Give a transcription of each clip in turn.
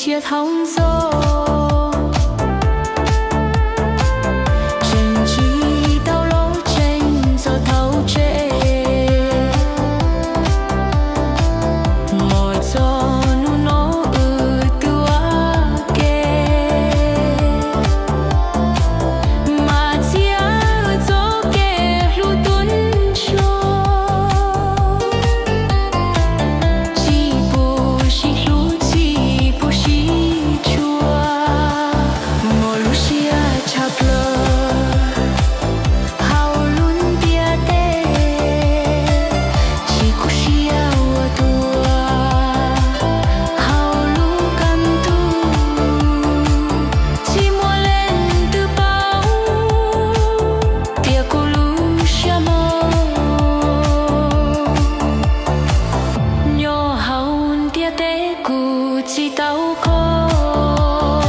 Cia thaum ntxov tseem tsis tau los tseem txog thaum tsem, mus txog hnub no wb twb ua ke, mas txia wb txoj kev hlub tu ntsuag. Tsis pub sib hlub, tsis pub sib tshua, muaj lub siab tshaj plaws hauv lub ntiaj teb, tsis khuv siab ua tuag hauv lub kaj ntug, tsis muaj leej twg paub tias kuv lub siab mos nyob hauv ntiaj teb kuv tsis tau koj,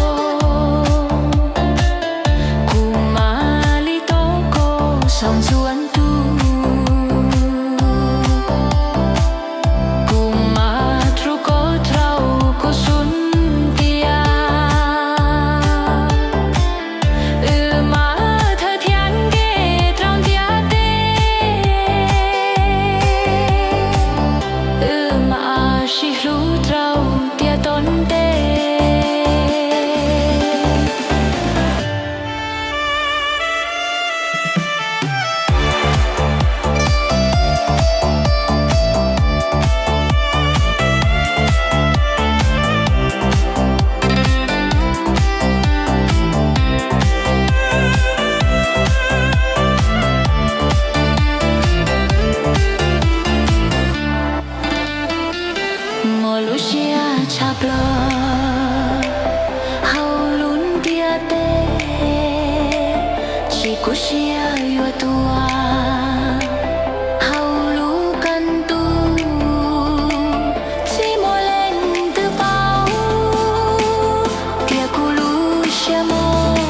kuv mam li tau koj saum ntxuav ntuj, kuv mam rub koj rau kuv xub ntiag. Wb mam thawj thiab nkees rau ntiaj teb, wb mam sib hlub rau tiam tom ntej. Muaj lub siab tshaj plaws hauv lub ntiaj teb, tsis khuv siab yuav tuag hauv lub kaj ntug, tsis muaj leej twg paub tias kuv lub siab mos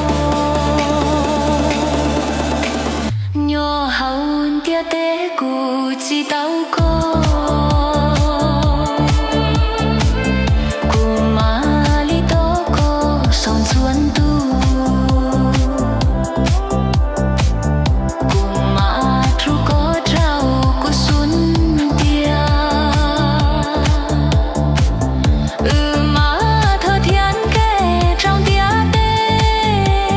nyob hauv ntiaj teb kuv tsis tau koj, kuv mam li tau koj saum ntxuav ntuj, kuv mam rub koj rau kuv xub ntiag. Wb mam thawj thiab nkees rau ntiaj teb,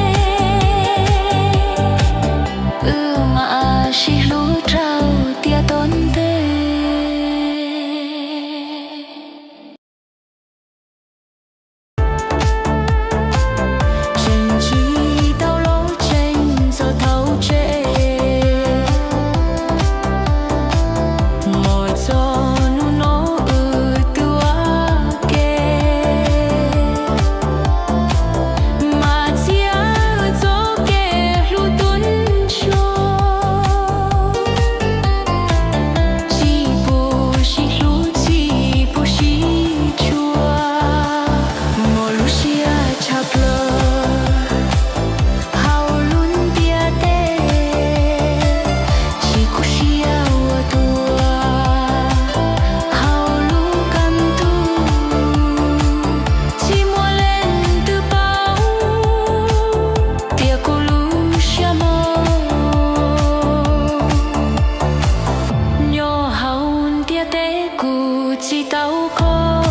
wb mam sib hlub rau tiam tom ntej. Tseem tsis tau los tseem txog thaum tsem, mus txog hnub no wb twb ua ke, mas txia wb txoj kev hlub tu ntsuag. Tsis pub sib hlub, tsis pub sib tshua, muaj lub siab tshaj plaws hauv lub ntiaj teb, tsis khuv siab ua tuag hauv lub kaj ntug, tsis muaj leej twg paub tias kuv lub siab mos nyob hauv ntiaj teb kuv tsis tau koj,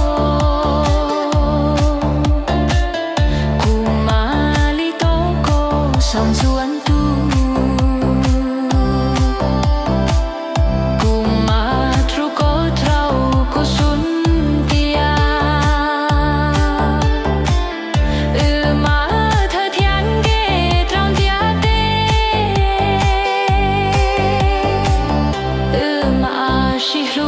kuv mam li tau koj saum ntxuav ntuj, kuv mam rub koj rau kuv xub ntiag. Wb mam thawj thiab nkees rau ntiaj teb, wb mam sib hlub